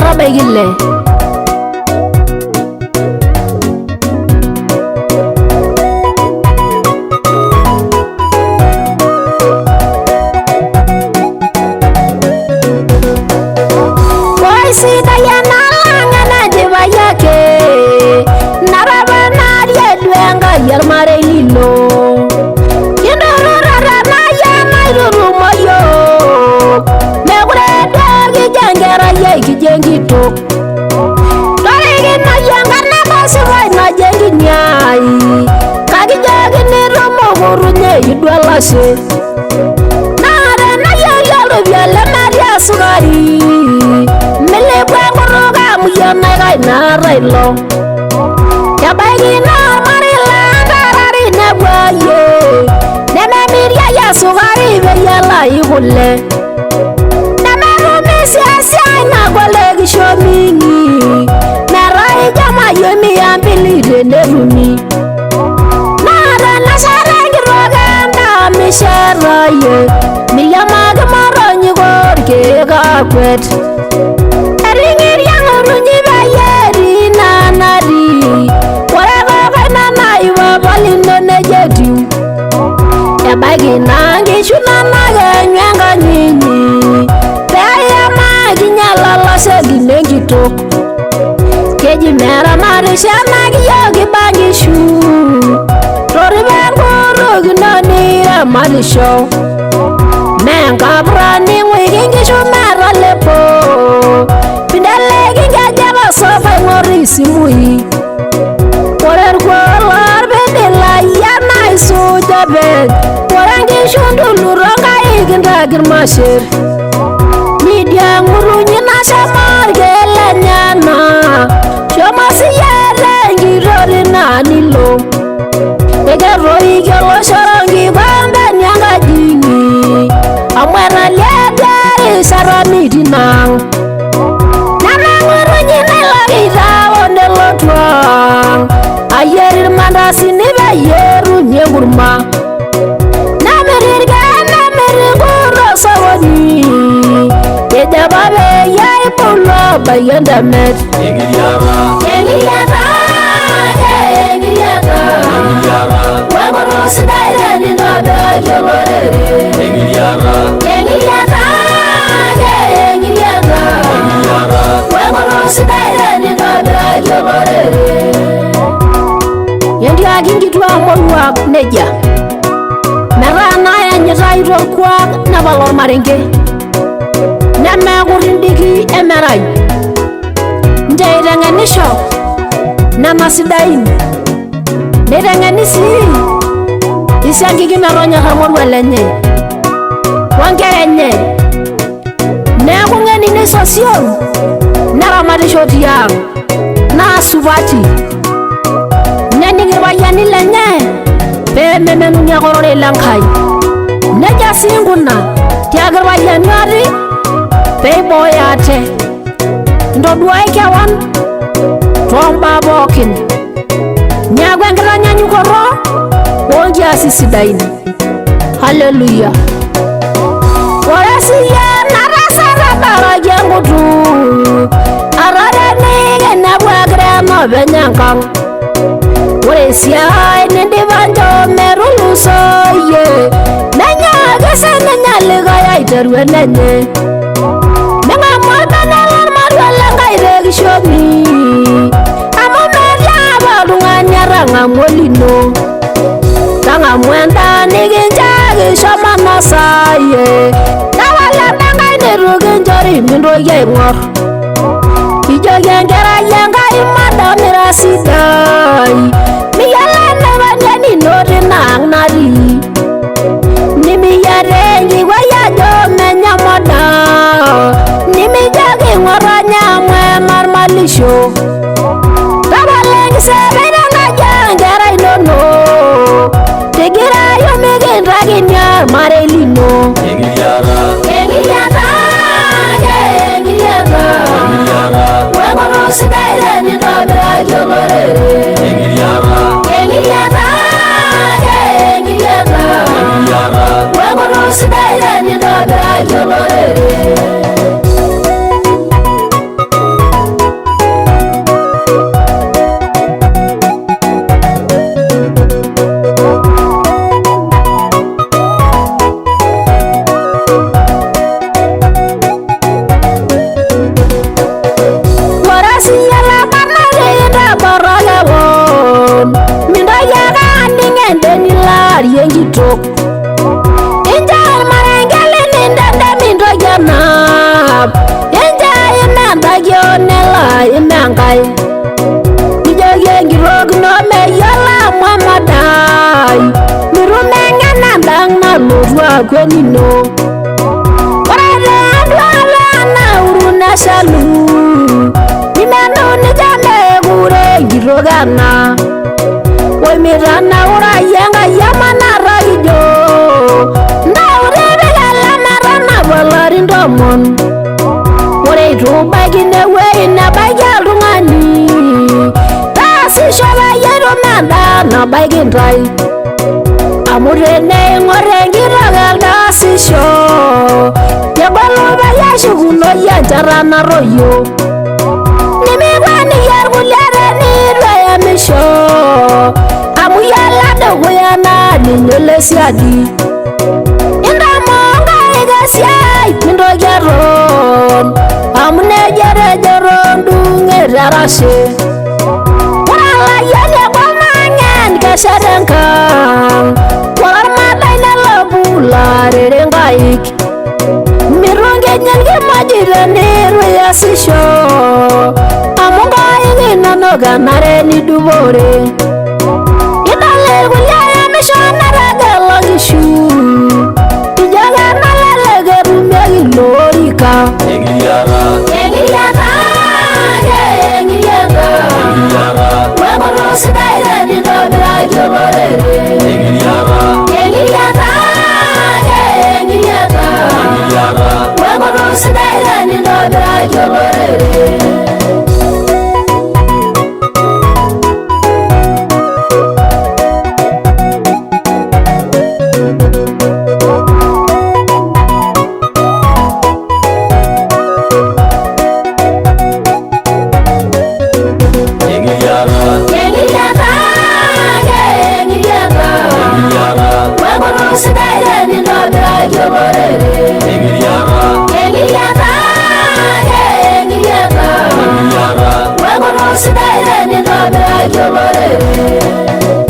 Ometabaiki ile. Ore sidai enalang enajipai ake nataponarie duo Enkai ormarei lino. Kindurrurate nai enaitutumo yiok, mekure duo kijo enkerai ai kijo enkitok. Torikinoyu enkarna tasipai naji enkini ai, kakijiokini tumukurrunyeyu duo olashe. Naa tenayieri oltopia lemetii esukari, milipu enkutuk amu iyie naikai naata ilo. Kebaiki naa ormarei lang taata inepuayie, nememiriai esukari peyie elai kule. Nemetumi sii esiai nagol tekishominyi, metaa ijo mayieu mia mbili tenetumi. Naa tenesheta enkitok endaa mishetayie, miriamaki motonyi orkeek akwet. Eting'iria ng'otonyi peyie etii ina natii, ore koko ina nai papa lino nejia etiu. Ebaiki naa nkishu inonok eenyu enkang inyi, pee iyamaki olashe lino enkitok. Keji meramatisho ena kiyiok kiba nkishu, torripo enkutuk ino niramatisho. Mee nkapurani ing'uiki nkishu metalepo, pinteleki nkejek osofa aing'or isimui. Ore orkuo lorpidila iyie naisuj openy, ore nkishu ntulu toonkaik intaki irmasher. Midia ng'utunyi nashomo irkeek lenyena, shomo siyie tenkitoti ina nilo. Eketoikio oloshoro nkikombeni enkaji inyi, amu etaliatua erishata nitii ina ang'. Nena ng'utunyi nailokita nelotu ang', ayier irmandasini peyie etumi enkurma. Nemir irkeek nemir inkuk tosokoni, kejo apa peyie ibulu abaiki entemet. Engiriata. Engiriata, engiriata, Engiriata. Wenkutuk sidai tenintobiraki olorere. Engiriata. Engiriata, engiriata, Engiriata. Wenkutuk sidai tenintobiraki olorere. Entiaki nkituak moruak nejia, metaa nayanyitai torkuak nepal ormarenke, nemeeku tindiki emerai. Nche eiteng'enisho nena sidain, neiteng'eni sii isiankiki metonyorra moruak lenye onkera enye. Neeku ng'eni neisosion neramatisho tiang' naa supati. Nening irpayiani lenye pee memenuni ake ororei lenkai. Nejia sii inkuna tiaki irpayiani oti pee eibooyo ate. Intoduai kewan toombaa pookin. Neeku enkitanyanyukoto oonkiasin sidain. Haleluya. Ore siyie natasat tabaraki enkutuk, ata tenikinepu egira enopeny enkang'. Ore esiai nindipa nchoo metulusoyie, nenyaaki sininye likae aiteru enenye. Ming'amu orbene lormarua lenkai tekishomi, amu metii apa oltung'ani otang'amua olino. Tang'amu endaa nikinchaaki shomo nosayie, tapala enda nkae neitu kinchori mintoki aing'or. Ijoki enkerai Enkai madam ira sidai, miyiolo enaikoni enino tina ang' natii. Nimiyiata enkikuai ajo menya modaa, nimijoki ng'otonye amu emarmalisho. Tapala enkisepet enkaji oonkera inonok, tigirayu mikintakini ormarei lino. Engiriata. Engiriata, engiriata, Engiriata. Wenkutuk sidai tenintobiraki olorere. Engiriata. Engiriata, engiriata, Engiriata. Wenkutuk sidai tenintobiraki olorere. aaku enino. Ore tenduata nauru neshalu, nimenu ninche mekure enkitok ena. Oimitanaurayie Enkai emanata kijo, ntau tipika ele metanapa ilarin 10. Ore eitu ibaiki inewueji nebaiki oltung'ani, taasisho peyie itum endaa nabaiki intae. Amu teneing'or enkitok elde oasisho, kegolu peyie eshukunoi enchata natoyio. Nimikweniyie irkulie tenitu eyamisho, amu iyiolo edukuya naa ninye olo siadi. Intamoo nkaik esiai mintoki aton, amu nejia etejo tondung'et erashe. Ore olayioni ogol naa ng'en keshet enkang, ore ormodai nelo pool arere nkaik. Mitunkinyi irkimojik tenitu iyasisho, amu nkaik inonok enare nidupore. Idol irkulie eyamisho netegela nkishu, ijo kenelelek etumieki ilo orika. Engiriata, Engiriata, engiriata, engiriata, wenkoitoi sidai tenintobiraki olorere. Engiriata, Engiriata, engiriata, engiriata, wenkoitoi sidai tenintobiraki olorere. Engiriata, Engiriata, engiriata, engiriata, wenkoitoi sidai tenintobiraki olorere. Engiriata, Engiriata, engiriata, engiriata. wenkoitoi sidai tenintobiraki olorere.